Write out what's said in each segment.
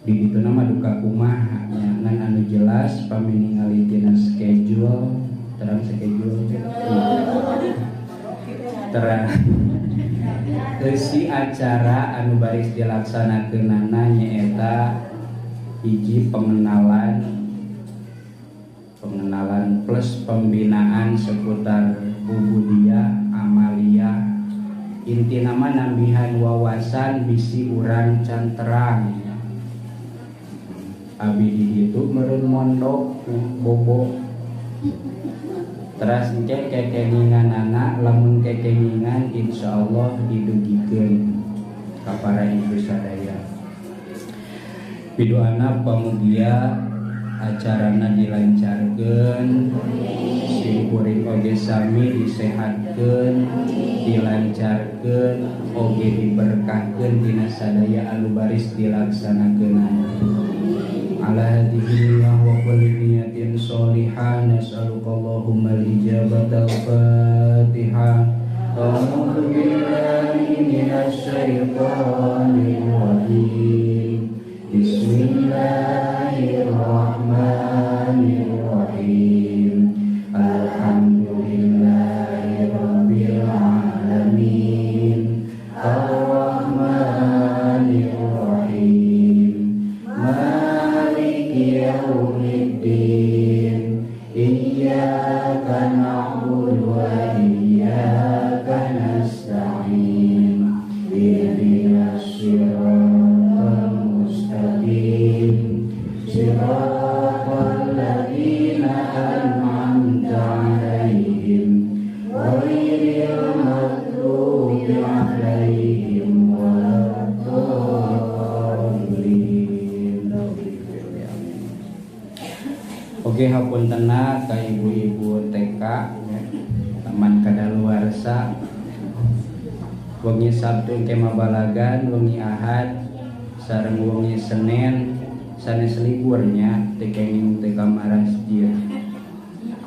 Di ditu nama duka kumaha nya ngan anu jelas pami ningali tina schedule terang schedule terang eusi acara anu baris dilaksanakeunana nyaeta hiji pengenalan plus pembinaan seputar ubudiyah amaliyah intina mah nambihan wawasan bisi urang can terang. Abi di ditu meureun mondok bobo teras engke kekenginganana lamun kekengingan insyaallah didugikeun ka para ibu sadaya. Piduana pamugia acarana dilancarkeun simkuring oge sami disehatkeun dilancarkeun oge diberkahkeun dina sadaya anu baris dilaksanakeunana. Ala hadhihi wa kulli niyatin sholihah nas'aluka Allahumma al-ijabata al-Fatihah. A'udzu billahi minasy syaithanir rajim. Bismillahirrahmanirrahim. Alhamdulillahi rabbil alamin. Arrahmanir rahim. Maliki yaumiddin. Iyyaka na'budu wa iyyaka nasta'in. Ihdinas siratal mustaqim. Siratal ladzina an'amta 'alaihim ghairil maghdubi 'alaihim waladdallin. Oke, hapuntena ka ibu-ibu TK ya, taman kadaluarsa wengi Sabtu engke mabalagan, wengi Ahad sareng wengi Senin sanes liburnya teu kenging teu ka masjid.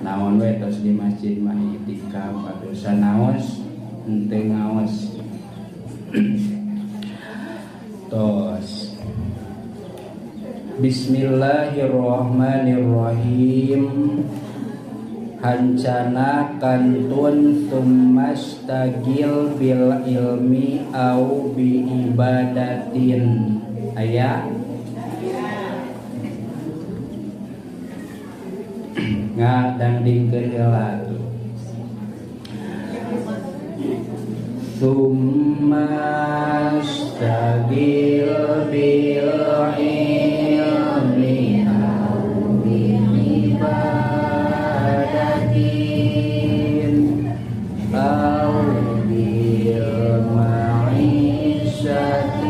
Naon we tos di masjid mah itikaf atuh sanaos henteu ngaos. Tos. Bismillahirrahmanirrahim. Hancana kantun tsumastagil bil ilmi au bi ibadatin. Aya ngadangdingkeun heula. Tsumastagil bil ilmi au bi ibadatin au bil ma'isyati.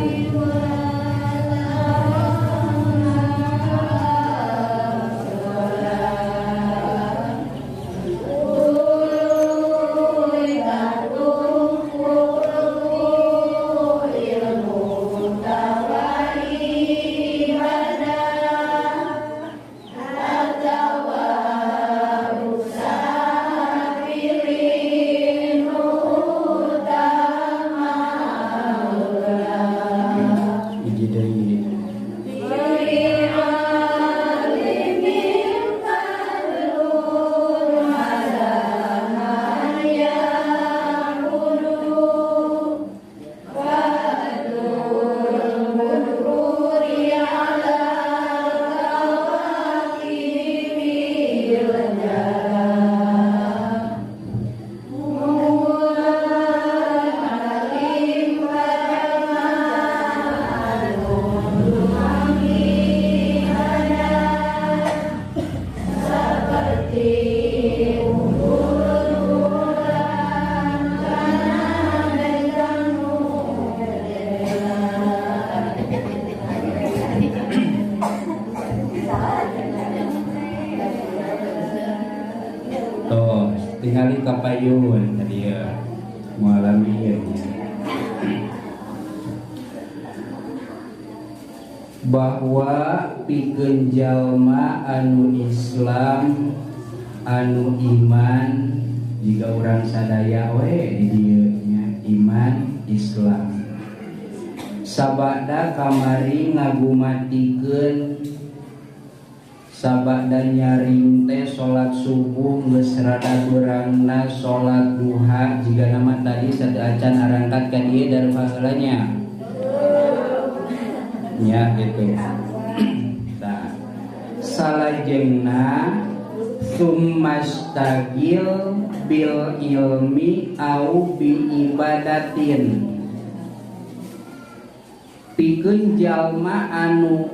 Tingali kapayun tadi ya mengalami ya. Bahwa pikeun jalma anu Islam anu iman jika urang sadaya we di dieu nya iman Islam. Sabada kamari ngagumatikeun sabada nyaring teh salat subuh geus rada beurangna salat duha jiga nama tadi sateuacan arangkat ka dieu darpa heula nya. Nya gitu. Tah salajengna tsumastagil bil ilmi au bi ibadatin. Pikeun jalma anu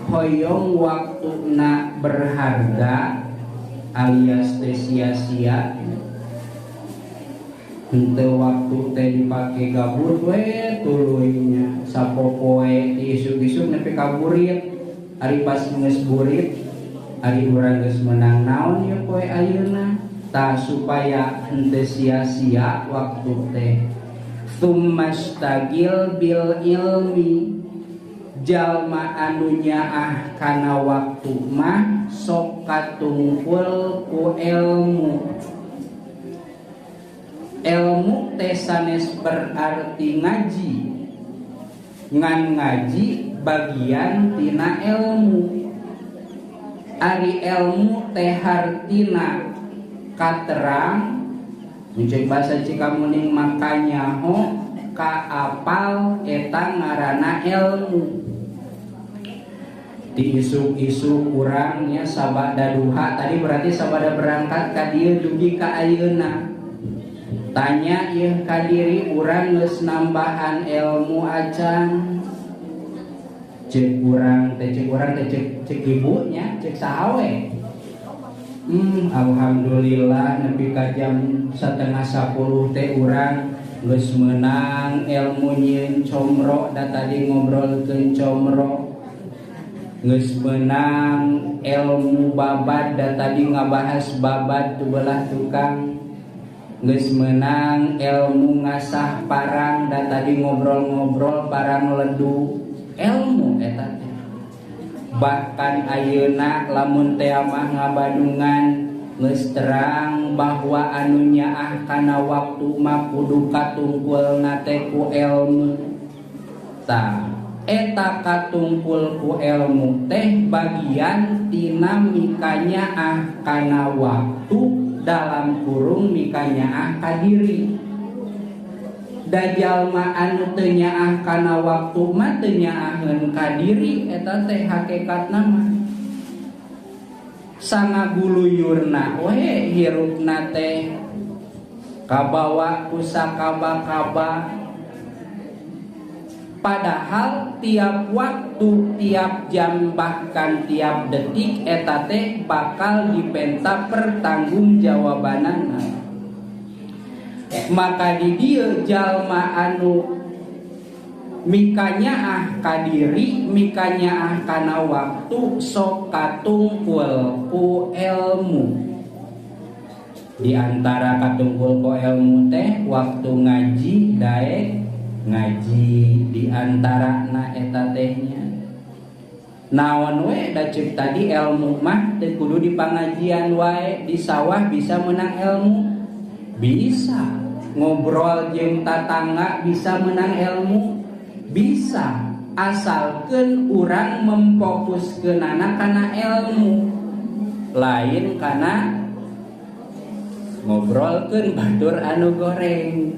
hoyong waktuna berharga alias teh sia-sia henteu waktu teh dipake gabut we tuluy nya sapopoe isuk-isuk nepi ka burit ari pas geus burit ari urang geus meunang naon ieu poe ayeuna tah supaya henteu sia-sia waktu teh tsumastagil bil ilmi jalma anu nyaah kana waktu mah sok katungkul ku ilmu. Ilmu teh sanes berarti ngaji, ngan ngaji bagian tina ilmu. Ari ilmu teh hartina katerang, mun bahasa Cikamuning makanya ho kaapal eta ngaranna ilmu. Di isuk-isuk urangnya sabada duha tadi berarti sabada berangkat ka dieu dugi ka ayeuna. Tanya ieu ka diri urang geus nambahan ilmu acan. Cek urang teh cek ibunya cek saha we. Alhamdulillah nepi ka jam 9:30 teh urang geus meunang ilmu nyieun comro da tadi ngobrolkeun comro. Geus meunang ilmu babad da tadi ngabahas babad tu belah tukang. Geus meunang ilmu ngasah parang da tadi ngobrol-ngobrol parang ledu ilmu eta teh. Bahkan ayeuna lamun teh mah ngabadungan geus terang bahwa anu nyaah kana waktu mah kudu katungkulna teh ku ilmu. Tah eta katungkul ku ilmu teh bagian tina mikanyaah kana waktu dalam kurung mikanyaah ka diri. Da jalma anu teu nyaah kana waktu mah teu nyaaheun ka diri eta teh hakikatna mah. Sangaguluyurna we hirupna teh kabawa ku sakaba-kaba. Padahal tiap waktu, tiap jam, bahkan tiap detik eta teh bakal dipenta pertanggungjawabanana. Maka di dieu jalma anu mikanyaah ka diri, mikanyaah kana waktu sok katungkul ku ilmu. Di antara katungkul ku ilmu teh waktu ngaji daek ngaji di antara na eta tehnya. Naon we da ceuk tadi ilmu mah teu kudu di pangajian wae, di sawah bisa menang ilmu, bisa ngobrol jeung tatangga bisa menang ilmu, bisa asalkeun urang memfokuskeunana kana ilmu, lain kana ngobrolkeun batur anu goreng.